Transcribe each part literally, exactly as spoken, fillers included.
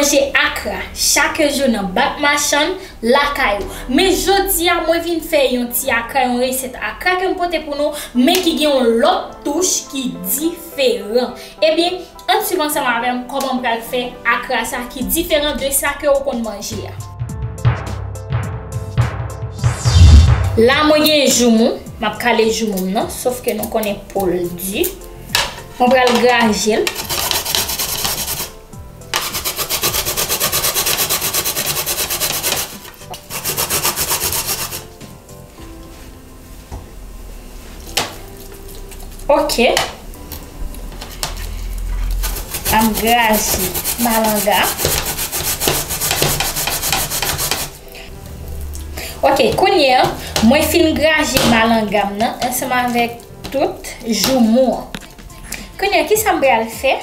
Manje akra chak jou nan Bak Machann lakay ou. Men jodi a, mwen vin fè yon ti akra, yon resèt akra ke m pote pou nou, men ki gen yon lòt touch ki diferan. Ebyen, ann swiv ansanm avè m kòman m pral fè akra sa ki diferan de sa ke ou konn manje a. La, mwen gen joumou, m ap kale joumou m nan, sof ke nou konnen po l di. Mwen pral graje l. Ok. M ap graje malanga. Ok, kounye a, mwen fin graje malanga m nan ansanm avèk tout joumou an. Kounye a, kisa m pral fè?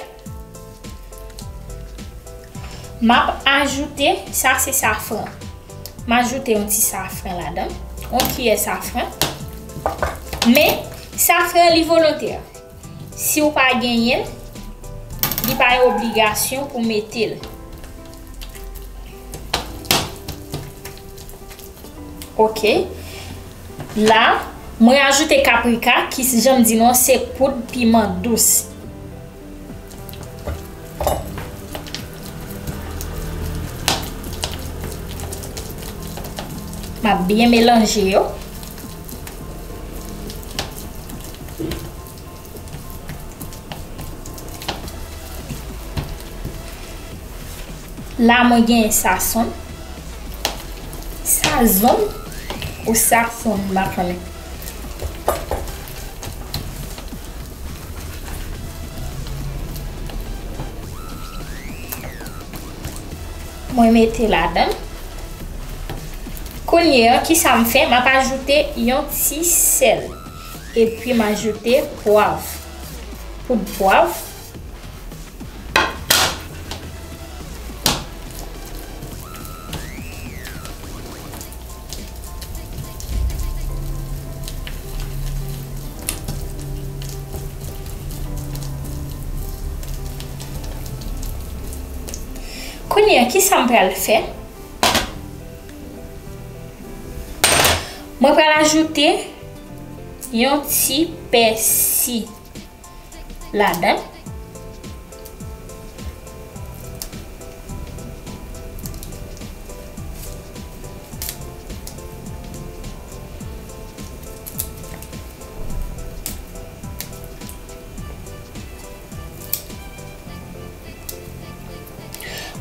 M ap ajoute, sa se safran. M ajoute yon ti safran ladan, yon kiyè safran. Men, safran li volontè. Si w pa genyen l, li pa yon obligasyon pou mete l. Ok. La, mwen ajoute paprika, ki, jan m di nou an, se poud piman dous. M ap byen melanje yo. La, mwen gen sazon. Sazon ou sazon, m pa konnen. Mwen mete ladan. Kounye a, kisa m fè? M ap ajoute yon ti sèl. Epi m ajoute pwav. Poud pwav. Kounye a, kisa m pral fè? Mwen pral ajoute yon ti pèsi ladan.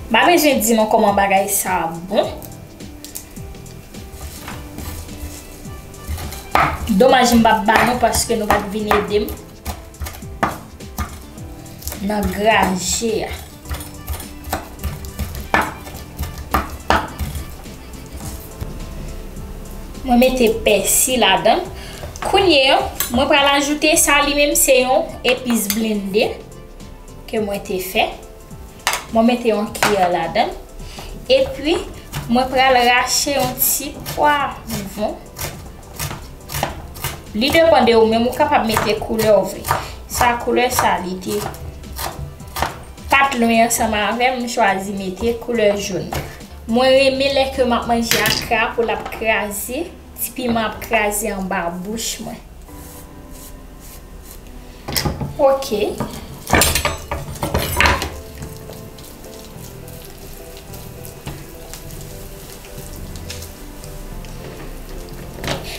M pa bezwen di nou kòman bagay sa a bon. Domaj m p ap ba nou paske nou pa t vin ede m nan graje a. Mwen mete pèsi ladan. Kounye a, mwen pral ajoute sa, li menm se yon epis blende ke mwen te fè. Mwen mete yon kiyè ladan. Epi, mwen pral rache yon ti pwavwon. Li depann de ou menm, ou kapab mete koulè ou vle. Sa koulè sa li te pa t lwen ansanm avè m, m chwazi mete koulè jòn. Mwen renmen lè ke m ap manje akra pou l ap kraze, ti piman ap kraze anba bouch mwen. Ok.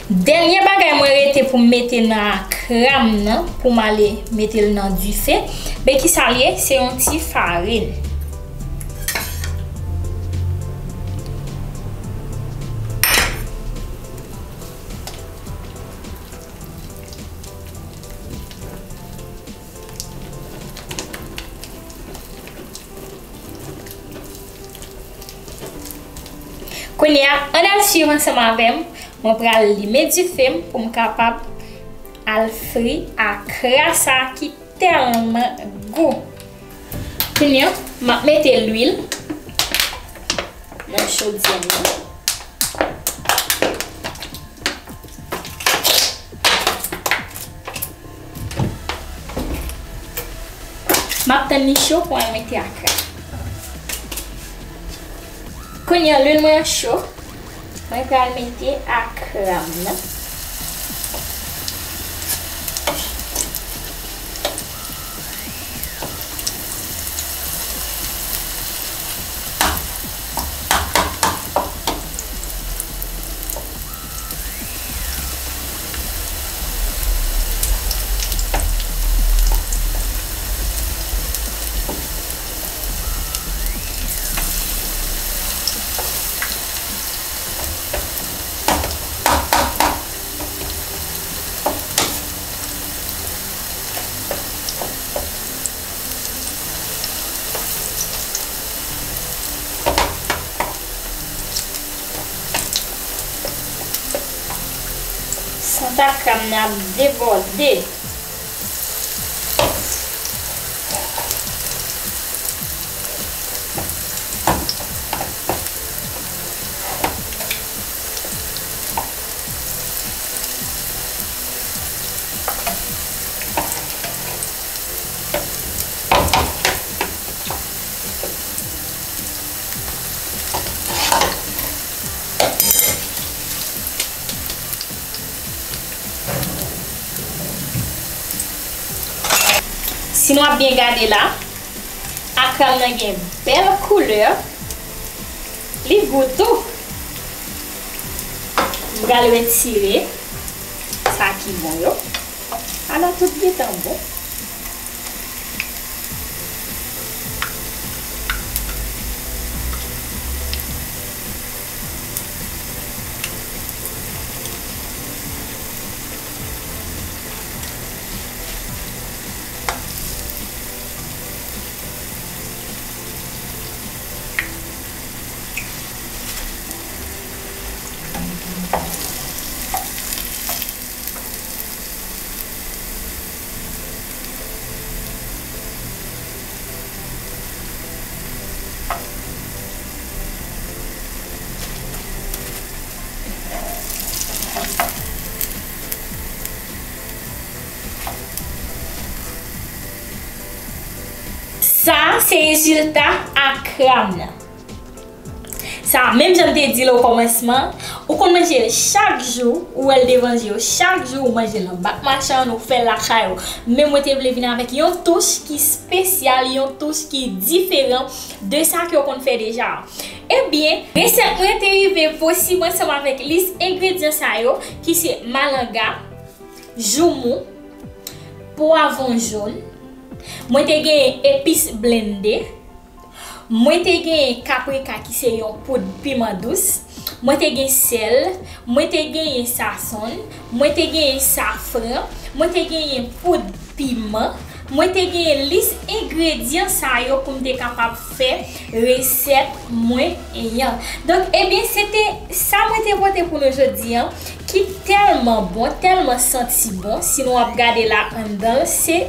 Dènye bagay mwen rete pou m mete nan akra m nan, pou m ale mete l nan dife. Men kisa l ye? Se yon ti farin. Kounye a, ann al swiv ansanm avè m. Mwen pral limen dife m pou m kapab al fri akra sa ki tèlman gou. Kounye a, m ap mete lwil nan chodyè m nan. M ap tann li cho pou al mete akra. Kounye a, lwil mwen an cho. Mwen pral mete akra m nan. Sant akra m nan ap debòde. Si nou ap byen gade la, akra m nan gen bèl koulè, li gou tou. M pral retire sa ki bon yo. Ala tout gentan bon. Sa a se rezilta akra m nan. Sa, menm jan m te di l okòmansman, ou konn manje l chak jou, ou wè l devan je w chak jou, ou manje l nan bak machann, ou fè l lakay ou. Men mwen te vle vin avèk yon touch ki espesyal, yon touch ki diferan de sa ke w konn fè deja. Ebyen, resèt mwen te rive posib ansanm avèk lis engredyan sa yo, ki se malanga, joumou, pwavwon jòn, mwen te genyen epis blende, mwen te genyen kaprika ki se yon poud piman dous, mwen te gen sèl, mwen te genyen sasonn, mwen te genyen safran, mwen te genyen poud piman, mwen te genyen lis engredyan sa yo pou m te kapab fè resèt mwen an. Donk, ebyen, se te sa mwen te pote pou nou jodi an, ki tèlman bon, tèlman santi bon. Si nou ap gade la anndan l, se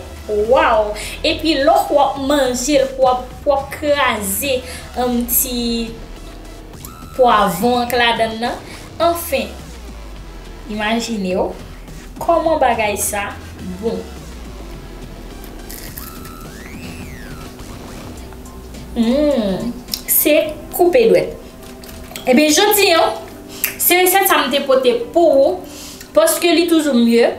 waw! Epi lè w ap manje l, w ap, w ap kraze, um, ti pwavwon an k ladann nan. Anfen, imajine w kòman bagay sa bon. Mm, se koupe dwèt. Ebyen, jodi an, se resèt sa m te pote pou ou, paske li toujou mye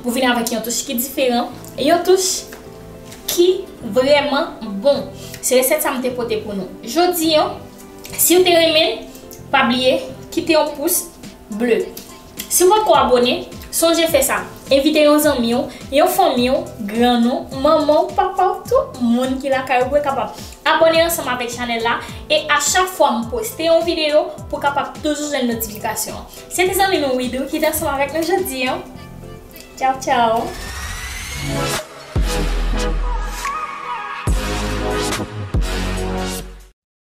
pou vin avèk yon touch ki diferan, yon touch ki vrèman bon. Se resèt sa m te pote pou nou. Jodi an, si w te renmen l, pa bliye kite yon pous ble. Si w poko abòne, sonje fè sa. Envite yon zanmi w, yon fanmi w, grann ou, manman w, papa w, tout moun ki lakay ou pou yo kapab abòne ansanm avèk chanèl la. E a chak fwa m poste yon videyo, pou w kapab toujou jwenn notifikasyon an. Se te zanmi nou Widoo ki te ansanm avèk nou jodi an. Tchaw, tchaw.